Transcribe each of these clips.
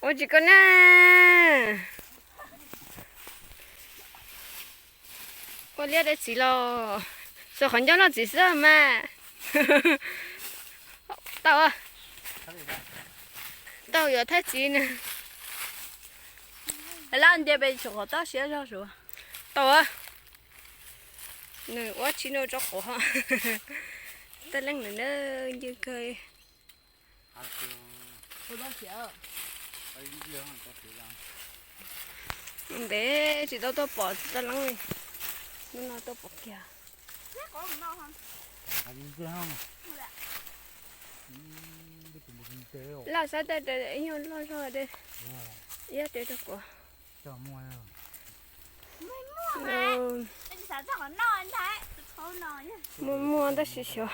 Ua tsis koj na. Ua liab dej txiv los. Txog qhov ncauj noj txiv xwb mas. Tau, tau yuav thaij txiv na. Laj nce pes tsum qhov toj siab zog suav. Tau, nws ua tsis noj rau quav. Taj leej nws na, ncw kawg. Ntev tsis tau tuaj pom taj leej li, hnub no tuaj pom kiag. Laj sab taj ib nyuag loj zog de, ib tej rau kuv. Muaj muaj tab sis xyov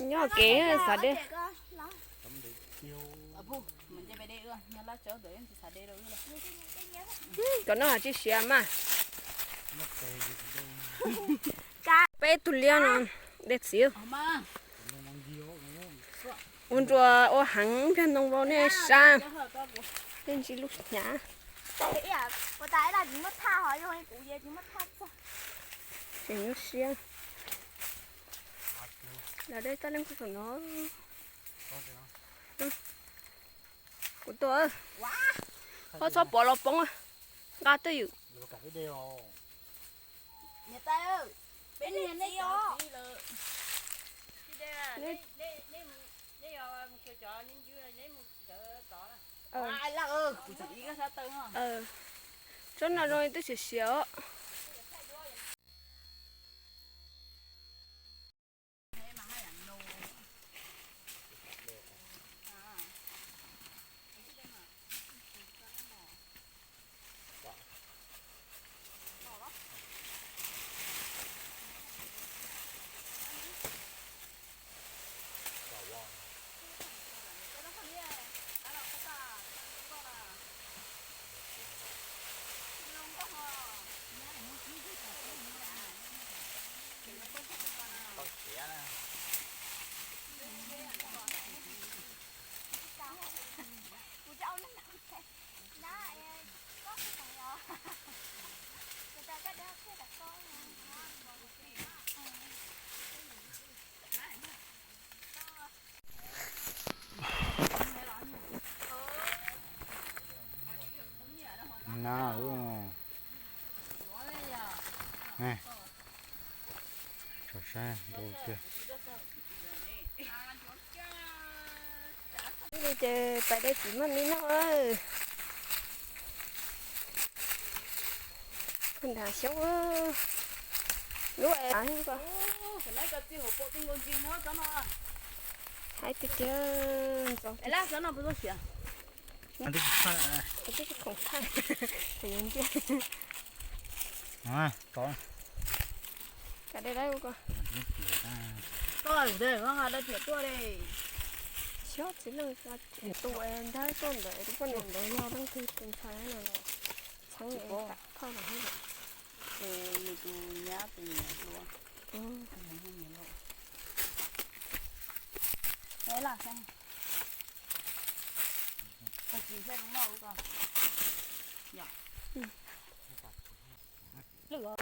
nyob kev xav de. Kom noj tsis siav mas. Peb tug liab no, dej txiv. Ua nrua ua heev npliag ntoo vau nej sab. Tej ntsis lub hnyav. Tseem nyuaj siab. Los dej taj leej kuj saum no. Kuv tuaj, koj txhob pov los poob, nqa twj ywm. Tsob no zoo li twb siav siav os. Na, saib tiag. Li ces pais dej txiv maj mi noj. Nram xyoob lub hais tiag tiag ntxov. Twb tsis khoom thaij, kuv yuav ntsia. Kav dej lawm ko. Xyob txiv leej tus nrab tuaj ntawd, tus poj niam ntawd yog leej twg tus ntxhais no los txheeb phauj los.